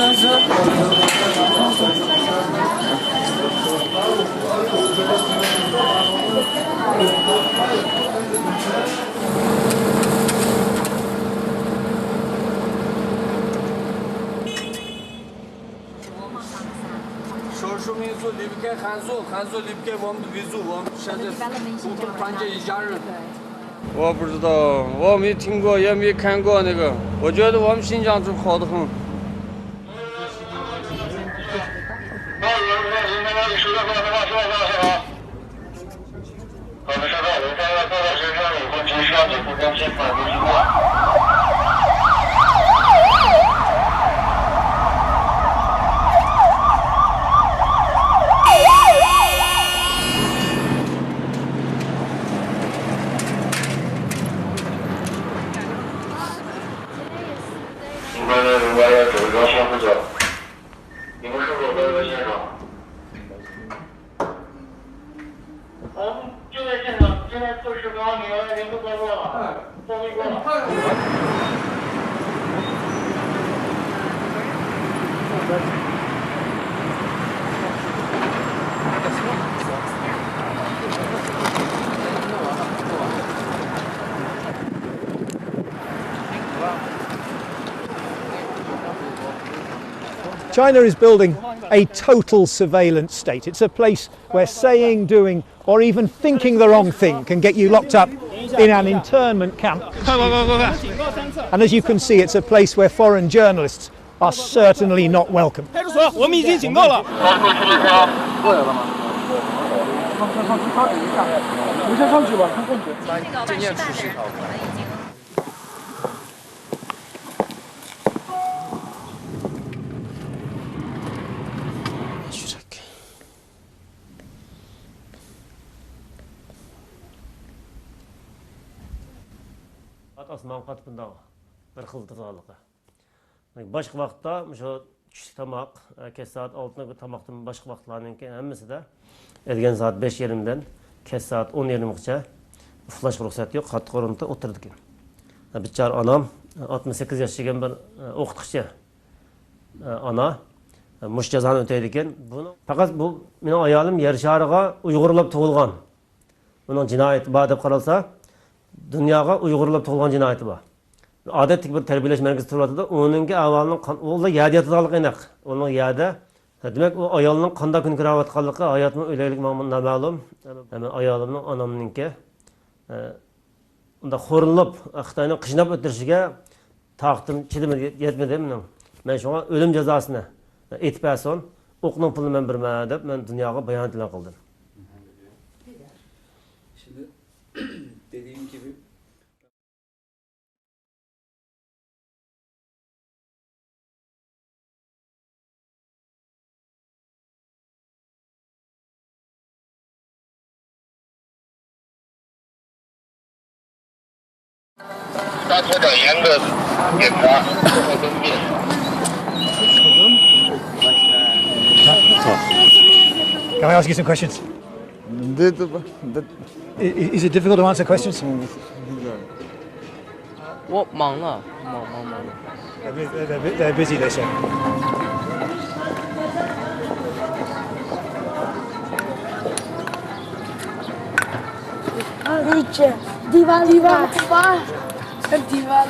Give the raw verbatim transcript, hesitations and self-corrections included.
Sorsumizun, Lübke Hanzul, Hanzul Lübke Wom Wizu, Wom Shenzhen, Wom Tanja Ijarin. 我不知道，我没听过，也没看过那个。我觉得我们新疆最好的很。 China is building a total surveillance state. It's a place where saying, doing, or even thinking the wrong thing can get you locked up in an internment camp. And as you can see, it's a place where foreign journalists are certainly not welcome. 派出所，我们已经警告了。ئاسمان قاتىپ بۇنداق بىر خىل تۇرغانلىقى. باشقا ۋاقىتتا مۇشۇ چۈشلۈك تاماق، كەچ سائەت ئالتىنىڭ تاماقتىن باشقا ۋاقىتلارنىڭكى ھەممىسىدە ئەتىگەن سائەت بەش يېرىمدىن كەچ سائەت ئون يېرىمغىچە ئۇخلاشقا رۇخسەت يوق، قاتتىق ئورۇندا ئولتۇرىدىكەن. بىچارە ئانام، ئاتمىش سەككىز ياش، چىگەن بىر ئوقۇتقۇچى ئانا مۇشۇ جازانى ئۆتەيدىكەن. بۇنى پەقەت، بۇ مېنىڭ ئايالىم يەر شارىغا ئۇيغۇرلاپ تۇغۇلغان. ئۇنىڭ جىنايىتى بار دەپ قارالسا، دۇنياغا ئۇيغۇرلاپ تۇغۇلغان جىنايىتى بار. ئادەتتىكى بىر تەربىيەلەش مەركىزىدە تۇرۇۋاتىدۇ. ئۇنىڭكى ئەھۋالىنىڭ قان-، ئۇ يەردە ياتىدىغانلىقى ئېنىق. ئۇنىڭ يەردە، دېمەك، ئۇ ئايالنىڭ قانداق كۈن كۆرۈۋاتقانلىقى، ھاياتمۇ، ئۆلەكلىكمۇ ماڭا نامەلۇم. ھەم ئايالىمنىڭ، ئانامنىڭكى، ئە، ئۇنداق خورلىنىپ، خىتاينىڭ قىيناپ ئۆلتۈرۈشىگە تاقىتىم چىدىمىدى، يەتمىدى مېنىڭ. مەن شۇڭا ئۆلۈم جازاسىنى ئېتىپ بەرسۇن، ئوقنىڭ پۇلىنى مەن بېرىمەن دەپ، مەن دۇنياغا بايانات ئېلان قىلدىم. Şimdi dediğim gibi Can I ask you some questions? Is it difficult to answer questions? They're bu-, they're bu-, they're bu-, they're busy, they say. Divan, divan. Divan.